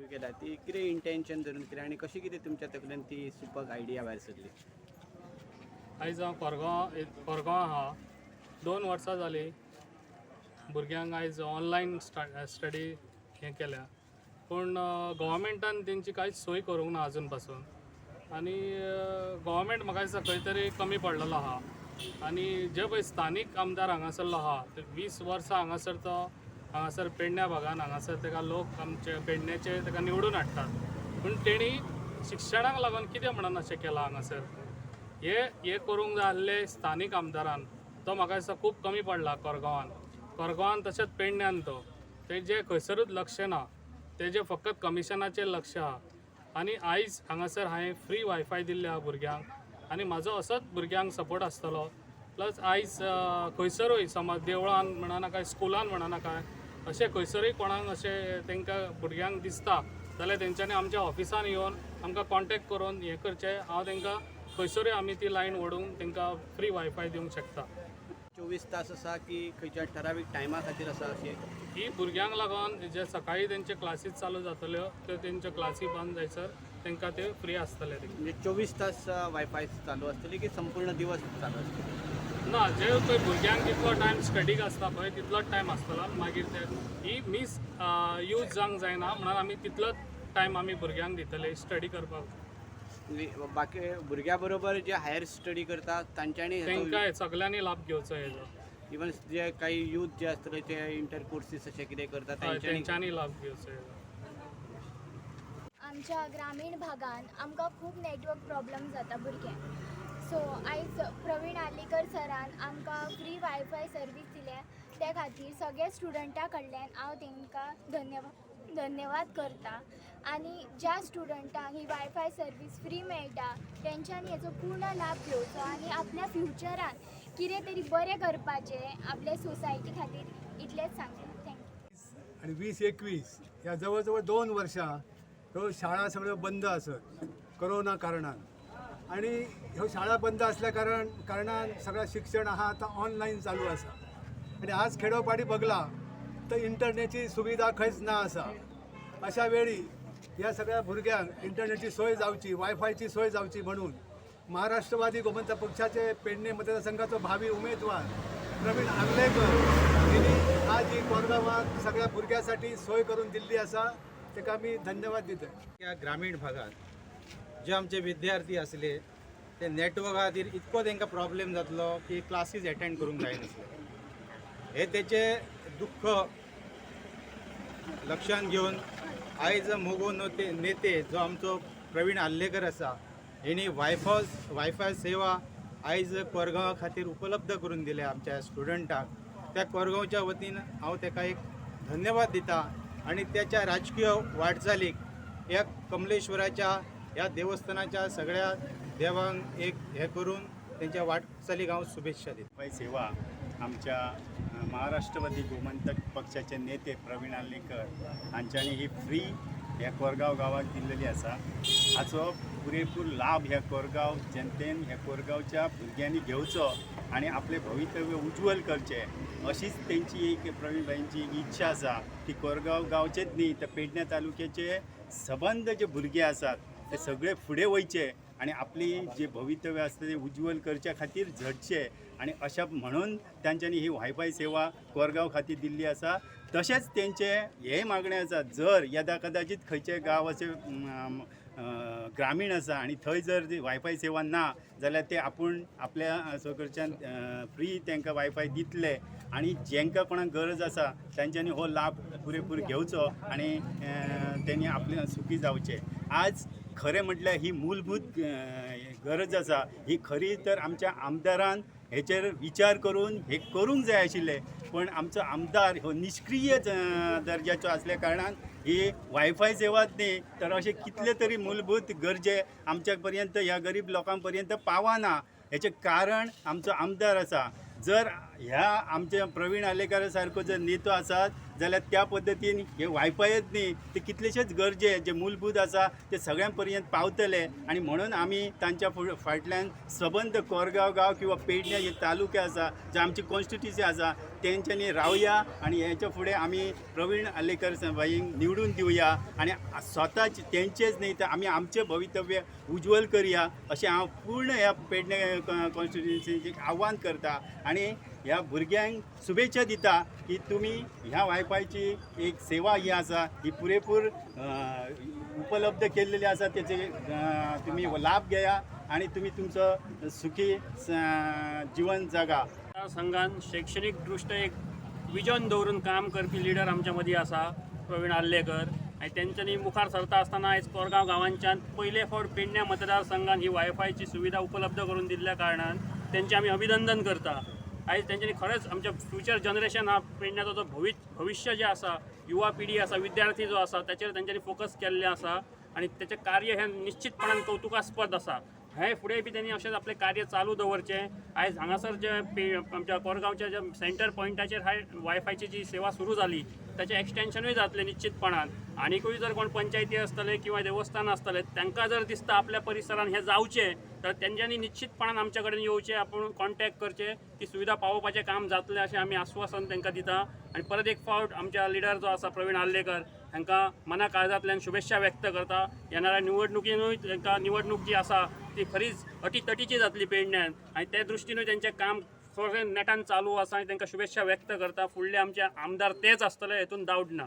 सुरू केला ती कितें इंटेन्शन धरून केली आनी कशी कितें तुमच्या तकलेन ती सुपक आयडिया भायर सरली? आयज हांव कोरगांव कोरगांव आहा. 2 वर्सां जालीं भुरग्यांक आयज ऑनलायन स्टडी हें केल्या, पूण गोवोरमेंटान तेंची कांयच सोय करूंक ना आजून पासून. आनी गोवोरमेंट म्हाका दिसता खंय तरी कमी पडलेलो आहा. आनी जे पळय स्थानीक आमदार हांगासरलो आहा, ते 20 वर्सां हांगासर तो हांगासर पेडण्या भागान हांगासर तेका लोक आमचे पेडण्याचे तेका निवडून हाडटात, पूण तेणी शिक्षणाक लागून कितें म्हणून अशें केलां हांगासर? हे हे करूंक जाय आसले स्थानीक आमदारान. तो म्हाका दिसता खूब कमी पडला कोरगांवान, कोरगांवान तशेंच पेडण्यान. तो तेजें खंयसरूच लक्ष ना, तेजें फकत कमिशनाचेर लक्ष आहा. आनी आयज हांगासर हांवें फ्री वायफाय दिल्ले आहा भुरग्यांक आनी म्हाजो असोच भुरग्यांक सपोर्ट आसतलो. प्लस आयज खंयसरूय समज देवळान म्हणा नाका, स्कुलान म्हणा नाका, अशें खंयसरूय कोणाक अशें तांकां भुरग्यांक दिसता जाल्यार तेंच्यांनी आमच्या ऑफिसान येवन आमकां कॉन्टेक्ट करून हें करचें. हांव तांकां खंयसरूय आमी ती लायन ओडूंक तांकां फ्री वायफाय दिवंक शकता. 24 तास आसा की खंयच्या ठरावीक टायमा खातीर आसा अशें? ही भुरग्यांक लागून जे सकाळी तेंचे क्लासीस चालू जातल्यो, त्यो तेंच्यो क्लासी बंद जायसर तांकां त्यो फ्री आसतले. म्हणजे 24 तास वायफाय चालू आसतली की संपूर्ण दिवस चालू आसतली? ना, जे पळय भुरग्यांक जितलो टायम स्टडीक आसता पळय तितलोच टायम आसतलो. मागीर ते ही मीस यूज जावंक जायना म्हणून आमी तितलोच टायम आमी भुरग्यांक दितले स्टडी करपाक. म्हणजे बाकी भुरग्या बरोबर जे हायर स्टडी करता तांच्यांनी तांकां सगल्यांनी लाभ घेवचो हेजो. इवन जे काही यूथ जे आसतले ते इंटर कोर्सीस अशें कितें करता तांच्यांनी? तेंच्यांनी लाभ घेवचो हेजो. आमच्या ग्रामीण भागान आमकां खूब नेटवर्क प्रॉब्लम जाता भुरग्यांक. सो आयज प्रवीण आर्लेकर सरान आमकां फ्री वायफाय सर्वीस दिल्या, त्या खातीर सगळ्या स्टुडंटा कडल्यान हांव तांकां धन्यवाद करता. आनी ज्या स्टुडंटांक ही वायफाय सर्वीस फ्री मेळटा तेंच्यांनी हेचो पूर्ण लाभ घेवचो आनी आपल्या फ्युचरान कितें तरी बरें करपाचें आपल्या सोसायटी खातीर, इतलेंच सांगता. Thank you. आणि 20-21 ह्या जवळजवळ 2 वर्षां ह्यो शाळा सगळ्यो बंद आसत कोरोना कारणान. आणि ह्यो शाळा बंद असल्या कारणान सगळं शिक्षण आहा आतां ऑनलायन चालू आसा. आणि आज खेडोपाडी बघला तर इंटरनेटची सुविधा खंयच ना आसा. अशा वेळी ह्या सगळ्या भुरग्यांक इंटरनेटची सोय जावची, वायफायची सोय जावची म्हणून महाराष्ट्रवादी गोमंतक पक्षाचे पेडणे मतदारसंघाचो भावी उमेदवार प्रवीण आर्लेकर यांनी आज ही कोरगांवात सगळ्या भुरग्यांसाठी सोय करून दिल्ली आसा, ताका आमी धन्यवाद दिता. ह्या ग्रामीण भागात जे आमचे विद्यार्थी आसले ते नेटवर्का खातीर इतको तांकां प्रॉब्लेम जातलो की क्लासीस एटेंड करूंक जायनासले. हे तेचे दुख्ख लक्षांत घेवन आयज मगो नेते जो आमचो प्रवीण आर्लेकर आसा, हेणी वायफाय सेवा आयज कोरगांवा खातीर उपलब्ध करून दिल्या आमच्या स्टुडंटांक. त्या कोरगांवच्या वतीन हांव ताका एक धन्यवाद दिता आनी त्याच्या राजकीय वाटचालीक ह्या कमलेश्वराच्या ह्या देवस्थानाच्या सगळ्या देवांक एक हे करून तेंच्या वाटचालीक हांव शुभेच्छा दिता. वायफाय सेवा आमच्या महाराष्ट्रवादी गोमंतक पक्षाचे नेते प्रवीण आर्लेकर हांच्यांनी ही फ्री ह्या कोरगांव गांवाक दिल्लेली आसा. हाचो पुरेपूर लाभ ह्या कोरगांव जनतेन, ह्या कोरगांवच्या भुरग्यांनी घेवचो आनी आपलें भवितव्य उज्ज्वल करचें अशीच तेंची एक प्रवीण भाईंची एक इच्छा आसा. ती कोरगांव गांवचेच न्ही तर पेडण्या तालुक्याचे सबंद जे भुरगे आसात ते सगळे फुडें वयचे आनी आपली जे भवितव्य आसता ते उज्ज्वल करच्या खातीर झटचे आनी अशें म्हणून तांच्यांनी ही वायफाय सेवा कोरगांव खातीर दिल्ली आसा. तशेंच तेंचे हेय मागणें आसा, जर यदा कदाचित खंयचे गांव अशे ग्रामीण आसा आनी थंय जर वायफाय सेवा ना जाल्यार ते आपूण आपल्या कडच्यान फ्री तांकां वायफाय दितले आनी जेंकां कोणाक गरज आसा तांच्यांनी हो लाभ पुरेपूर घेवचो आनी तेणी आपले सुखी जावचे. आज खरें म्हटल्यार ही मूलभूत गरज आसा. ही खरी तर आमच्या आमदारान हेचेर विचार करून हे करूंक जाय आशिल्लें, पण आमचो आमदार हो निश्क्रीय दर्जाचो आसल्या कारणान ही वायफाय सेवाच न्ही तर अशे कितले तरी मूलभूत गरजे आमच्या पर्यंत, ह्या गरीब लोकां पर्यंत पावना. हेचें कारण आमचो आमदार आसा. जर ह्या आमच्या प्रवीण आर्लेकर सारको जर नेतो आसात जाल्यार त्या पद्दतीन हे वायफायच न्ही ते कितलेशेच गरजे जे मूलभूत आसा ते सगळ्यां पर्यंत पावतले आनी म्हणून आमी तांच्या फाटल्यान सबंद कोरगांव गांव किंवा पेडणे जे तालुके आसा, जे आमची कॉन्स्टिट्युन्सी आसा, तेंच्यांनी रावया आनी हेच्या फुडें आमी प्रवीण आर्लेकर भाईंक निवडून दिवया आनी स्वताच तेंचेच न्ही तर आमी आमचें भवितव्य उज्वल करया अशें हांव पूर्ण ह्या पेडणे कॉन्स्टिट्युन्सीक आव्हान करता आनी ह्या भुरग्यांक शुभेच्छा दिता की तुमी ह्या वायफायची एक सेवा ही आसा ही पुरेपूर उपलब्ध केल्लेली आसा, तेचे तुमी लाभ घेया आनी तुमी तुमचो सुखी जीवन जगा. संघान शैक्षणीक दृश्ट एक विजन दवरून काम करपी लिडर आमच्या मदीं आसा प्रवीण आर्लेकर आनी तेंच्यांनी मुखार सरता आसतना आयज कोरगांव गांवांच्यान पयले फावट पेडण्या मतदारसंघान ही वायफायची सुविधा उपलब्ध करून दिल्ल्या कारणान तेंचें आमी अभिनंदन करता. आयज तेंच्यांनी खरेंच आमच्या फ्युचर जनरेशन आहा, पेडण्याचो जो भविश्य जें आसा, युवा पिढी आसा, विद्यार्थी जो आसा ताचेर तेंच्यांनी फोकस केल्लें आसा आनी तेचें कार्य हें निश्चितपणान कौतुकास्पद आसा. हें फुडें बी तेणी अशेंच आपलें कार्य चालू दवरचें. आयज हांगासर जे आमच्या कोरगांवच्या ज्या सेंटर पॉयंटाचेर हाय वायफायची जी सेवा सुरू जाली ताचें एक्सटेन्शनूय जातलें निश्चितपणान. आनिकूय जर कोण पंचायती आसतले किंवा देवस्थान आसतले तांकां जर दिसता आपल्या परिसरान हें जावचें तर तेंच्यांनी निश्चितपणान आमच्या कडेन येवचें, आपूण कॉन्टेक्ट करचें, ती सुविधा पावोवपाचें काम जातलें अशें आमी आस्वासन तांकां दिता. आनी परत एक फावट आमच्या लिडर जो आसा प्रवीण आर्लेकर हांकां मना काळजांतल्यान शुभेच्छा व्यक्त करता. येणाऱ्या निवडणुकीनूय तांकां निवडणूक जी आसा ती खरीच अटीतटीची जातली पेडण्यान आनी ते दृश्टीनूय तेंचें काम खरें नेटान चालू आसा आनी तांकां शुभेच्छा व्यक्त करता. फुडले आमचे आमदार तेच आसतले हेतून डावट ना.